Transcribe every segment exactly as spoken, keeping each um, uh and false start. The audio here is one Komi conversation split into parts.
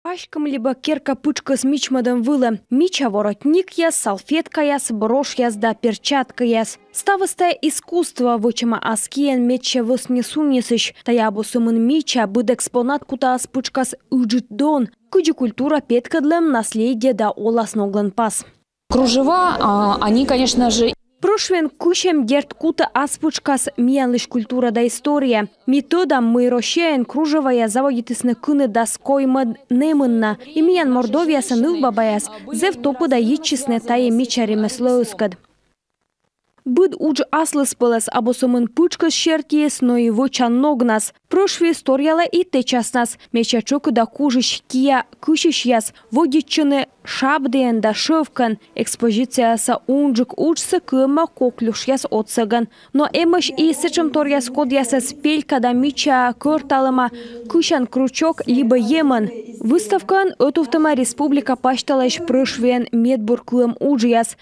Паськӧм либӧ керка пытшкӧс мичмӧдӧм вылӧ. Мича воротникъяс, салфеткаяс, брошъяс да перчаткаяс. Ставыс тайӧ искусство, вӧчӧма ас киӧн медся вӧсни сунисысь. Тайӧ абу сӧмын мича, быд экспонат кутас пытшкас ыджыд дон. Кыдзи культура петкӧдлӧм, наследие да оласногӧн пас. Кружева, а, они, конечно же... Прӧшвиӧн кысьӧм, дерт, кутӧ ас пытшкас миянлысь культура да история. Ми тӧдам, мый Россияын кружеваяс заводитісны кынӧдас коймӧд нэмын на. И миян Мордовияса нывбабаяс зэв топыда йитчисны тайӧ мича ремеслоыскӧд. Быд удж аслыспӧлӧс, абу сӧмын пытшкӧс сертиыс, но и вӧчан ногнас. Прӧшвиыс торъялӧ и тэчаснас. Медся тшӧкыда кужысь киа кысьысьяс вӧдитчӧны шабдіӧн да шӧвкӧн. Экспозицияса унджык уджсӧ кыӧма коклюшъяс отсӧгӧн. Но эмӧсь и сэтшӧмторъяс, кодъясӧс пелька да мичаа кӧрталӧма кысян крючок либӧ емӧн. Выставкаын ӧтувтӧма республика пасьталаысь прӧшвиӧн медбур кыӧм уджъяс.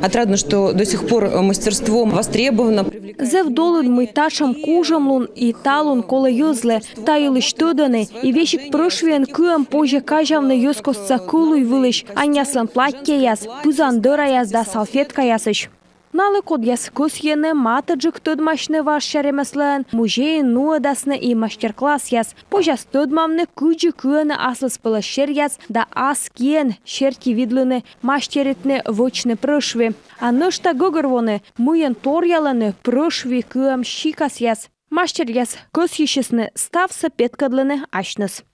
Отрадно, что до сих пор мастерство востребовано. Зэв долыд, мый татшӧм кужӧмлун и талун колӧ йӧзлы. Та йылысь тӧдӧны, и весиг прӧшвиӧн кыӧм позьӧ казявны йӧзкостса кӧлуй вылысь аньяслӧн платтьӧяс, пызан дӧраяс да салфеткаясысь. Налы, кодъяс кӧсйӧны матӧджык тӧдмасьны важся ремеслӧӧн, музейын нуӧдасны и мастер-классъяс. Позяс тӧдмавны, кыдзи кыӧны аслыспӧлӧс серъяс да ас киӧн серти видлыны, мастеритны, вӧчны прӧшви. А нӧшта гӧгӧрвоны, мыйӧн торъялӧны прӧшви кыӧм сикасъяс. Мастеръяс кӧсйысисны ставсӧ петкӧдлыны асьныс.